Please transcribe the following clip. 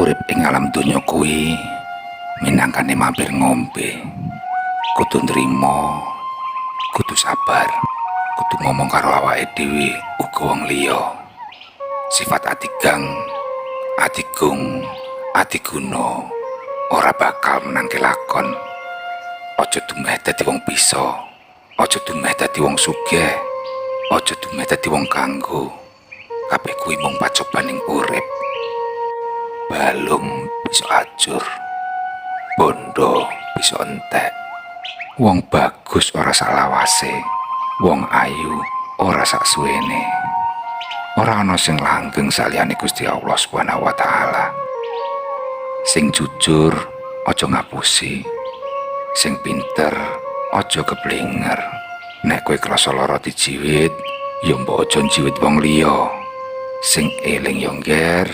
Urip ing alam donya kuwi minangkane mampir ngombe. Kudu nrimo, kudu sabar, kudu ngomong karo awake dhewe uga wong liya. Sifat adigang, adigung, adiguna ora bakal menangke lakon. Aja dumeh dadi wong bisa, aja dumeh dadi wong sugih, aja dumeh dadi wong kanggo. Kabeh kuwi mung pacobaning urip. Balung bisa ajur, bondo bisa entek. Wong bagus ora salawase, wong ayu ora saksuwene. Ora ana sing langgeng saliyane Gusti Allah Subhanahu wa taala. Sing jujur aja ngapusi. Sing pinter aja keblinger. Nek kowe krasa lara dijiwit, ya mbok aja njiwit wong liya. Sing eling ya ngger,